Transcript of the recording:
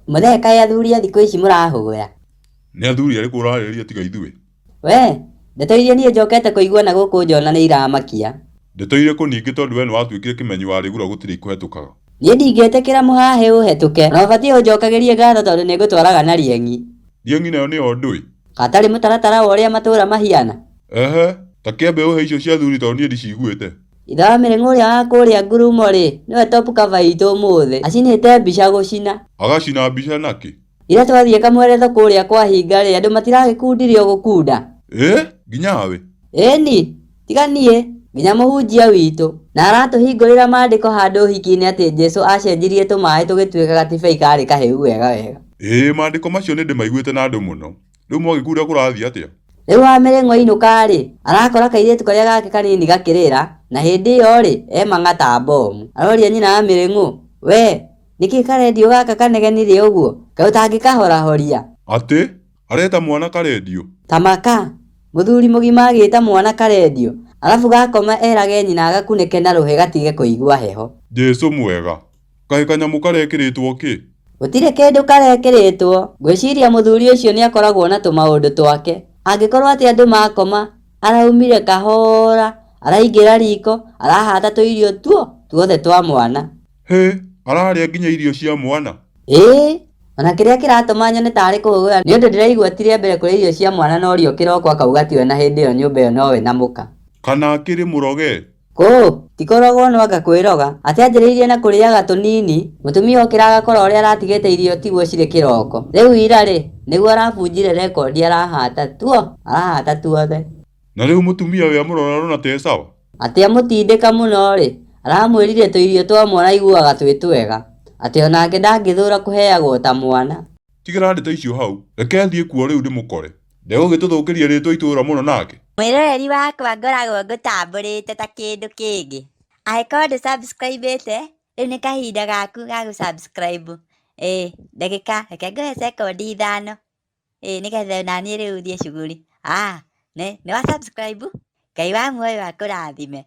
Mũthee kaĩ athuri a thikũ ici mũrahũgũya. Nĩ athuri arĩkũ ũrarĩrĩria tiga ithuĩ? We, ndeto iria niĩ njokete kũigua na gũkũ njona nĩ iramakia. Ndeto irĩkũ ningĩ tondũ we nĩwatuĩkire kĩmenyi warĩgura gũtirĩ ikũhetũkaga. Niĩ ndingĩtĩkĩra mũhahĩ ũhetũke. Na ũbatiĩ ũnjokagĩrie ngatho tondũ nĩngũtwaraga na rĩeng'i. Rĩeng'i nayo nĩyo ndũĩ? Hatarĩ mũtaratara wa ũrĩa matũra mahiana. Ehe, ta kĩambe ũhe icio cia athuri tondũ niĩ ndiciguĩte. Ithe wa Mĩrĩng'ũ ũrĩa wa kũrĩa ngurumo-rĩ, nĩwe top cover itũ ũmũthĩ. Acinĩte mbica gũcina. Agacina mbica nakĩ? Ira twathiĩ kamweretho kũrĩa kwa hinga-rĩ, andũ matiragĩkundire o gũkunda. Ĩ, nginya we? Ĩni, tiga niĩ, nginya mũhunjia witũ. Na aratũhingũrĩra mandĩko handũ ũhiki-inĩ atĩ Jesu acenjirie tũmaĩ tũgĩtuĩka gatibei karĩ kahĩu wega wega. Ĩĩ, mandĩko macio nĩndĩmaiguĩte na andũ mũno. Rĩu mwagĩkunda kũrathiĩ atĩa? Rĩu Wamĩrĩng'ũ ainũka-rĩ, arakora kairĩtu karĩa gake kanini gakĩrĩra, na hĩndĩ ĩyo-rĩ, e mang'a ta bomu. Aroria nyina Wamĩrĩng'ũ, We, nĩkĩ karendio gaka kanegenire ũguo? Kaĩ ũtangĩkahorahoria? Atĩ? Areta mwana karendio? Ta maka! Mũthuri mũgima agĩta mwana karendio, arabu gakoma erage nyina agakunĩke na rũhĩ gatige kũigua heho. Jesu mwega! Kaĩ kanyamũ karekĩrĩtwo kĩ? Gũtirĩ kĩndũ karekĩrĩtwo. Ngwĩciria mũthuri ũcio nĩ akoragwo na tũmaũndũ twake. Angĩkorwo atĩ andũ makoma, araumire kahora, araingĩra riko, arahata tũirio tuo tuothe twa mwana. Hĩ! Ararĩa nginya irio cia mwana? Ĩĩ, ona kĩrĩa kĩratũma nyone tarĩ kũhũgũra nĩ ũndũ ndĩraigua ti rĩa mbere kũrĩa irio cia mwana na ũrĩa kĩroko akauga tiwe na hĩndĩ ĩyo nyũmba ĩyo nowe na mũka. Kana akĩrĩ mũroge? Kũũ, ti kũrogwo no anga kwĩroga. Atĩ anjĩrĩirie na kũrĩaga tũnini, mũtumia okĩra agakora ũrĩa aratigĩte irio tiguo cirĩ kĩroko. Rĩu ira-rĩ, nĩguo arabunjire rekondi arahata tuo, arahata tuothe. Na rĩu mũtumia we amũrora arona ta e sawa? Atĩ amũtindĩka mũno-rĩ, aramwĩrire tũirio twa mwana aiguaga twĩ twega. Atĩ onake ndangĩthũra kũheagwo ta mwana. Tigĩra ndeto icio hau. Reke thiĩ kuo rĩu ndĩmũkore. Ndegũgĩtũthũkĩria rĩtwa itũra mũno nake? Mwĩroreri wakwa ngoragwo ngũtambũrĩte ta kĩndũ kĩngĩ. Angĩkorwo ndũ subscribe ĩte, rĩu nĩ kahinda gaku ga gũ subscribe. Ĩĩ ndagĩka, reke ngũhe sekondi ithano, ĩĩ nĩgetha naniĩ rĩu thiĩ cuguri. Nĩ wa subscribe? Ngai wa muoyo akũrathime.